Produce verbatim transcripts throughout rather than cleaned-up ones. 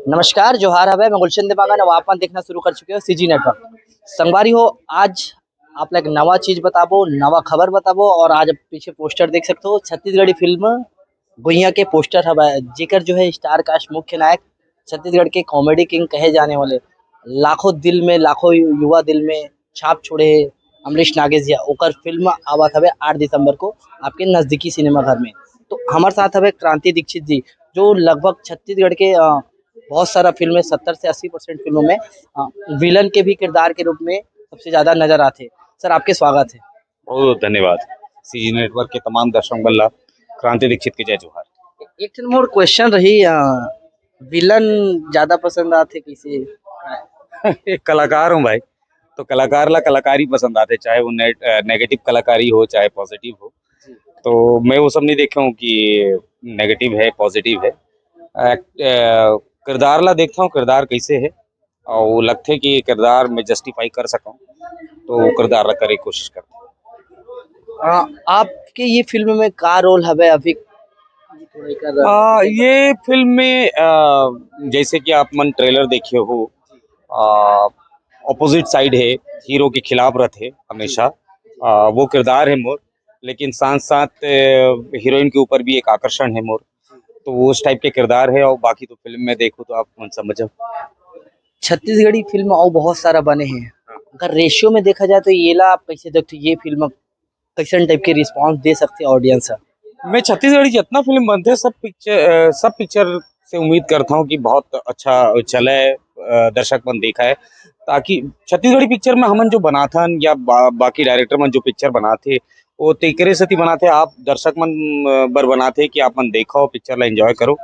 नमस्कार, जोहार हवे, मैं गुलशन देवांगन। अब आप मन देखना शुरू कर चुके हो सीजी नेटवर्क। संगवारी हो, आज आप ला एक नवा चीज बताबो, नवा खबर बताबो। और आज आप पीछे पोस्टर देख सकते हो, छत्तीसगढ़ी फिल्म गुइया के पोस्टर हवे, जेकर जो है स्टार कास्ट, मुख्य नायक, छत्तीसगढ़ के कॉमेडी किंग कहे जाने वाले, लाखों दिल में, लाखों यु-, युवा दिल में छाप छोड़े हे अमरीश नागेश जी, ओकर फिल्म आवत हवे आठ दिसंबर को आपके नजदीकी सिनेमाघर में। तो हमारे साथ हवे क्रांति दीक्षित जी, जो लगभग छत्तीसगढ़ के, अ, बहुत सारा फिल्म में, सत्तर से अस्सी परसेंट फिल्मों में, अ, विलन के भी किरदार के रूप में सबसे ज्यादा नजर आते। सर, आपके स्वागत है। बहुत धन्यवाद। सीजी नेटवर्क के तमाम दर्शक मन ला क्रांति दीक्षित के जय जोहार। एक ठन मोर क्वेश्चन रही, अ, विलन ज्यादा पसंद आथे किसे? एक कलाकार हूँ भाई, तो कलाकार ला कलाकारी पसंद आथे, चाहे वो ने-, अ, नेगेटिव कलाकारी हो, चाहे पॉजिटिव हो। तो मैं वो सब नहीं देखे हूँ कि नेगेटिव है, पॉजिटिव है। एक्ट-, अ, किरदार ला देखता हूँ, किरदार कैसे है, और वो लगथे कि ये किरदार मैं जस्टिफाई कर सकूँ, तो वो किरदार ला करे के कोशिश करता हूँ। अ, आपके ये फिल्म में का रोल हवे अभी? थोड़ा एकर आ, ये फिल्म में, आ, जैसे कि आप मन ट्रेलर देखे हो, आ, अपोजिट साइड है, हीरो के खिलाफ रहते हमेशा। आ, वो किरदार है मोर, लेकिन साथ साथ, ए, हीरोइन के ऊपर भी एक आकर्षण है मोर, तो उस टाइप के किरदार है। और बाकी तो फिल्म में देखो तो आप मन समझो। छत्तीसगढ़ी फिल्म और बहुत सारा बने हैं, अगर रेशियो में देखा जाए तो येला आप कैसे देखते हो? ये फिल्म कैसन टाइप के रिस्पांस दे सकते ऑडियंस ह? मैं छत्तीसगढ़ी जितना फिल्म बनथे, सब पिक्चर, अ, सब पिक्चर से उम्मीद करता हूँ कि बहुत अच्छा चले, अ, दर्शक मन देखा है, ताकि छत्तीसगढ़ी पिक्चर में हमन जो बनाथन या बा-, बाकी डायरेक्टर मन जो पिक्चर बनाथे, वो तेकरे सेती बनाथे, आप दर्शक मन, अ, बर बनाथे कि आप मन देखो, पिक्चर ला एंजॉय करो।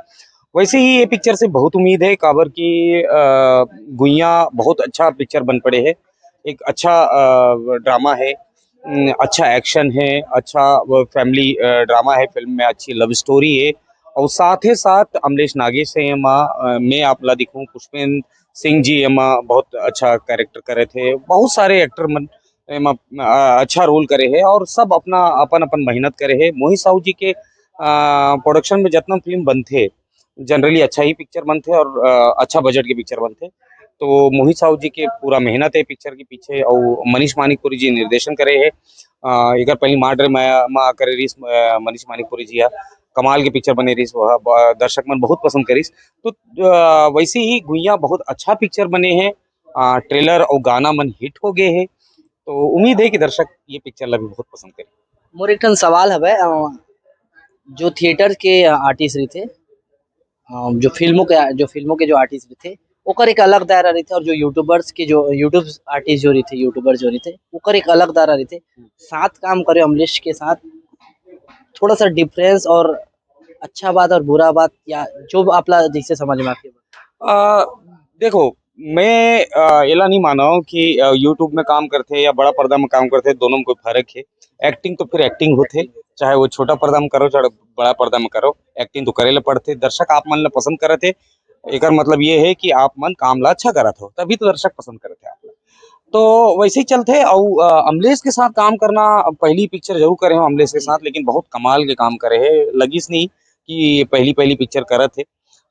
वैसे ही ये पिक्चर से बहुत उम्मीद है, काबर कि, अ, गुइया बहुत अच्छा पिक्चर बन पड़े है, एक अच्छा, अ, ड्रामा है, उम, अच्छा एक्शन है, अच्छा वो फैमिली, अ, ड्रामा है, फिल्म में अच्छी लव स्टोरी है, और साथ ही साथ अमलेश नागेश है एमा, अ, मैं आप ला दिखूं, पुष्पेंद्र सिंह जी एमा बहुत अच्छा कैरेक्टर करे थे, बहुत सारे एक्टर मन एमा, अ, अच्छा रोल करे है, और सब अपना अपन अपन मेहनत करे है। मोहित साहू जी के, अ, प्रोडक्शन में जितना फिल्म बनथे, जनरली अच्छा ही पिक्चर बनथे और, अ, अच्छा बजट के पिक्चर बनथे। तो मोहित साहू जी के पूरा मेहनत है पिक्चर के पीछे, और मनीष मानिकपुरी जी निर्देशन करे है। अ, एकर पहली माँ रे माया मा करे रिस, अ, मनीष मानिकपुरी जी हा कमाल के पिक्चर बने रिस, वह ब-, दर्शक मन बहुत पसंद करिस। तो, अ, वैसे ही गुइया बहुत अच्छा पिक्चर बने है। अ, ट्रेलर और गाना मन हिट हो गए है, तो उम्मीद है कि दर्शक ये पिक्चर ला भी बहुत पसंद करे। मोर एक ठन सवाल हवे, अ, जो थिएटर के आर्टिस्ट रहिथे, अ, जो फिल्मों के, जो फिल्मों के जो आर्टिस्ट रहिथे, ओकर एक अलग दायरा रहिथे, और जो यूट्यूबर्स के जो, यूट्यूब आर्टिस्ट जो रहिथे, यूट्यूबर जो रहिथे, ओकर एक अलग दायरा रहिथे। साथ काम करे अमलेश के साथ, थोड़ा सा डिफरेंस और अच्छा बात और बुरा बात, या जो आप ला जैसे समझ में आथे। अ, देखो, मैं, अ, एला नहीं मानव कि, अ, YouTube में काम करथे या बड़ा पर्दा में काम करथे, दोनों में कोई फर्क है। एक्टिंग तो फिर एक्टिंग होथे, चाहे वो छोटा पर्दा में करो, चाहे बड़ा पर्दा में करो, एक्टिंग तो करे ला पड़थे। दर्शक आप मन ला पसंद करत हे, एकर मतलब ये है कि आप मन काम ला अच्छा करत हो, तभी तो दर्शक पसंद करत हे आप ला। तो वैसे ही चलथे। अउ, अ, अमलेश के साथ काम करना, पहली पिक्चर जरूर करे हो अमलेश के साथ, लेकिन बहुत कमाल के काम करे है, लगिस नहीं कि ये पहली, पहली पिक्चर करत हे।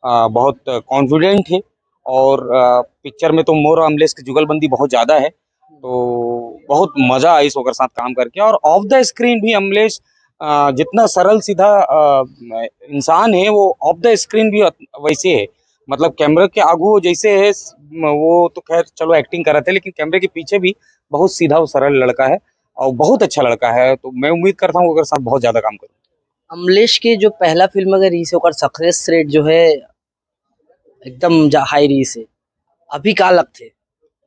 अ, बहुत कॉन्फिडेंट हे और, अ, पिक्चर में तो मोर अमलेश के जुगलबंदी बहुत ज्यादा है, तो बहुत मजा आइस ओकर साथ काम करके। और ऑफ द स्क्रीन भी अमलेश, अ, जितना सरल सीधा, अ, इंसान है, वो ऑफ द स्क्रीन भी वैसे है। मतलब कैमरे के आगू जैसे है, वो तो खैर चलो एक्टिंग करत है, लेकिन कैमरे के पीछे भी बहुत सीधा और सरल लड़का है और बहुत अच्छा लड़का है। तो मैं उम्मीद करता हूँ ओकर साथ बहुत ज्यादा काम करूँ। अमलेश के जो पहला फिल्म अगर रहिस हे, ओकर सक्सेस रेट जो है एकदम जा-, हाई रहिस हे। अभी का लगथे?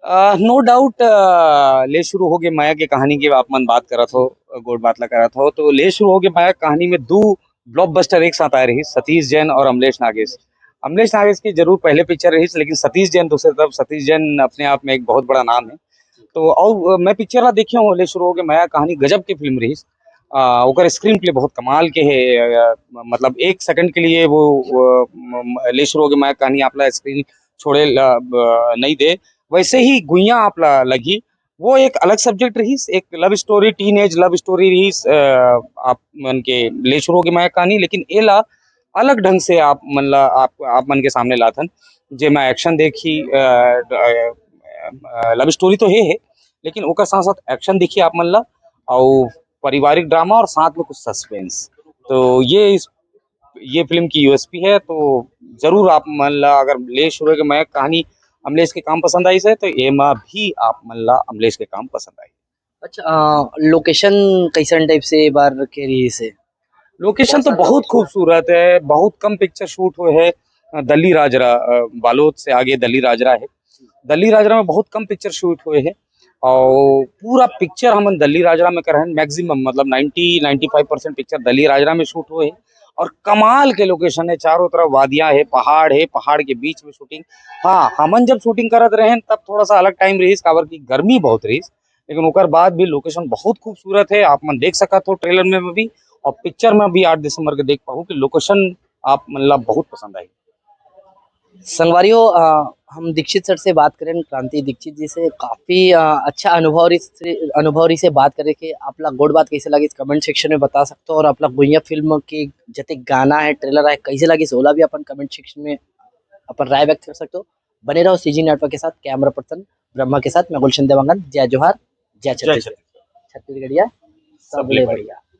अ, नो डाउट, अ, ले शुरू होगे माया के कहानी के आप मन बात करत हो, गोठ बात ला करत हो, तो ले शुरू होगे माया कहानी में दू ब्लॉकबस्टर एक साथ आए रहिस, सतीश जैन और अमलेश नागेश। अमलेश नागेश के जरूर पहले पिक्चर रहिस, लेकिन सतीश जैन दूसरे तरफ, सतीश जैन अपने आप में एक बहुत बड़ा नाम है। तो और, अ, मैं पिक्चर ला देखे हूँ, ले शुरू होगे माया कहानी गजब के फिल्म रहिस। अ, ओकर स्क्रीन प्ले बहुत कमाल के है, अ, मतलब एक सेकंड के लिए वो, वो, म-, म-, ले शुरू होगे माया कहानी आप ला स्क्रीन छोड़े ला, अ, नहीं दे। वैसे ही गुइया आप ला लगी, वो एक अलग सब्जेक्ट रहिस, एक लव स्टोरी, टीनेज लव स्टोरी रहिस, अ, आप मन के ले शुरू होगे माया कहानी, लेकिन एला अलग ढंग से आप मन ला, आप, आप मन के सामने लाथन। जेमा एक्शन देखी, लव स्टोरी तो हे है, लेकिन ओकर साथ साथ एक्शन देखी आप मन ला, और पारिवारिक ड्रामा और साथ में कुछ सस्पेंस। तो ये इस ये फिल्म की यूएसपी है। तो जरूर आप मन ला अगर ले शुरू के मैं कहानी अमलेश के काम पसंद आई से, तो एमा भी आप मन ला अमलेश के काम पसंद आई। अच्छा, लोकेशन कैसन टाइप से ए बार के रही से? लोकेशन तो बहुत खूबसूरत है। बहुत कम पिक्चर शूट हुए है अ, दल्ली राजरा, अ, बालोद से आगे दल्ली राजरा है। दल्ली राजरा में बहुत कम पिक्चर शूट हुए हैं और पूरा पिक्चर हमन दल्ली राजरा में कर हैं। मैक्सिमम मतलब ninety ninety five percent picture Dalli Rajhara में शूट हुए हैं। और कमाल के लोकेशन है, चारों तरफ वादियां है, पहाड़ है, पहाड़ के बीच में शूटिंग। हाँ, हमन जब शूटिंग करत रहे तब थोड़ा सा अलग टाइम रहीस, काबर की गर्मी बहुत रहीस, लेकिन ओकर बाद भी लोकेशन बहुत खूबसूरत है। आप मन देख सकत हो ट्रेलर में भी, और पिक्चर में भी आठ दिसंबर के देख पाहू कि लोकेशन आप मन ला बहुत पसंद आई। संगवारियों, अ, हम दीक्षित सर से बात करें, क्रांति दीक्षित जी से। काफी, अ, अच्छा अनुभव रही से, अनुभव रही से बात करे के। आपला गोठ बात कैसे लगी, कमेंट सेक्शन में बता सकते हो, और आपला गुइया फिल्म के जते गाना है, ट्रेलर है, कैसे लगी से, ओला भी अपन कमेंट सेक्शन में अपन राय व्यक्त कर सकते हो। बने रहो सीजी नेटवर्क के साथ। कैमरा पर्सन ब्रह्मा के साथ मैं गुलशन देवांगन। जय जोहार, जय छत्तीसगढ़। छत्तीसगढ़िया सबले बढ़िया।